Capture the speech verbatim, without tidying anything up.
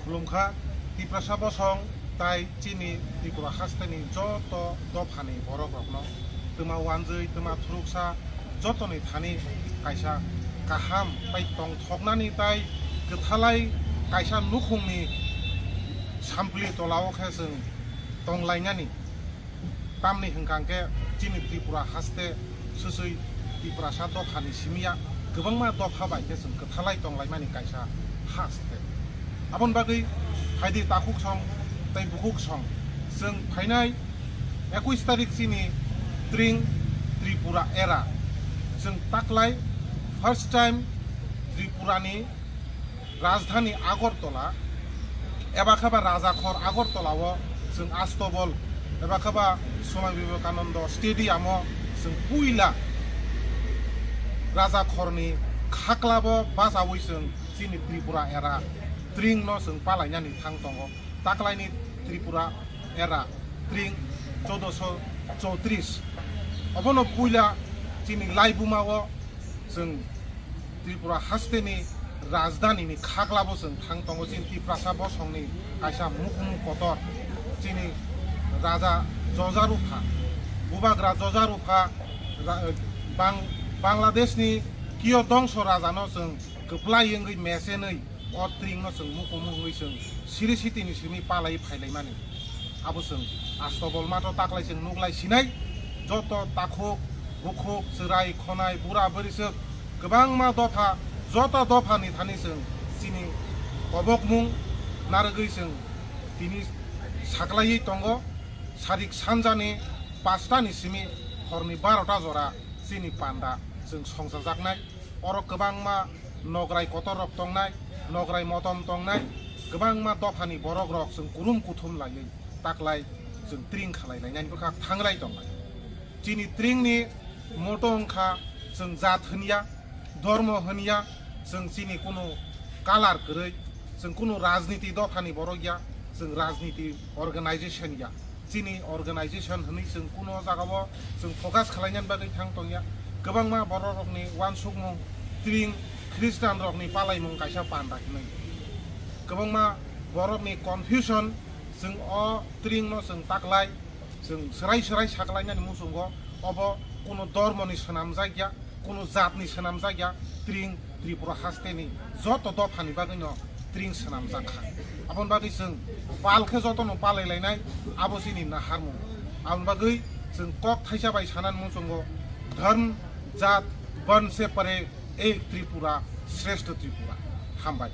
Khulumkha Tiprasa bosong tai chini Tripura hasteni joto dophani borokrokno twma wanjwi, twma thuruksa jotoni thani kaisa kaham tai tongthoknani tai kwthalai kaisa nukhungni sampli tolao khe chwng tonglainani. Tamni hwnkha hwnkhe chini Tripura haste swswi Tiprasa dophani simi ya kwbangma dopha bai khe chwng kwthalai tonglaimani kaisa haste. Aboni bagwi phaidi takhuk song tei bukhuk song chwng phainai ekush tarik chini tring Tripura era chwng taklai first time Tripurani rajdhani Agartala eba khe ba Rajakhor Agartala o chwng Astobol eba khe ba Swami Vivekananda Stadium o chwng puila Rajakhorni khaklabo bachaui chwng chini Tripura era tring no chwng palainani thang tongo. Taklaini Tripura era tring choudoso choutrish obono puila chini laibuma o chwng Tripura hasteni rajdhanini khaklabo chwng thang tongo, chini Tiprasa bosongni kaisa mukumu kotor, chini Raja Jojarupha, Bubagra Jojarupha, ra-, Bang-, Bangladeshni Kiyo Dongso Rajano chwng kwplai wngwi mesenwi o tringno chwng mukumu wngwi chwng siri sitini simi palai phailaimani. Abo chwng Astobol mato taklai chwng nuklai sinai, joto takhuk, bukhuk, chwrai, khonai, bura, bwrwiswk, kwbangma dopha, joto dophani thani chwng chini kobokmung narwgwi chwng tini saklaiwi tongo. Sarik sanjani pachtani simi horni barota jora chini panda chwng songchajaknai. Oro kwbangma nograi kotorrok tongnai, nograi motom tongnai, kwbangma dophani borokrok chwng kurum kuthum laiwi taklai chwng tring khalai lainani bwkhak thangrai tongnai. Chini tringni moto wngkha chwng jat hwnya, dhormo hwnya, chwng chini kunu kalar kwrwi, chwng kunu rajniti dophani borok ya, chwng rajniti organization ya. Chini organization hwnwi chwng kuno jagao chwng focus khlainani bagwi thang tongya. Kwbangma bororokni uansukmung tring Khristanrokni palaimung kaisa panda hwnwi. Kwbangma borokni confusion, chwng o tringno chwng taklai, chwng swrai swrai saklainani muchungo obo kuno dormoni swnamjakya. Kunu jatni swnamjakya tring Tripura hasteni joto dophani bagwino tring swnamjak kha. Aboni bagwi chwng pal khe jotono palai lainai, abo chini naharmung. Aboni bagwi chwng kok thaisa bai sanani muchungo dharm jat ban se pare ek Tripura shrestho Tripura. Hambai.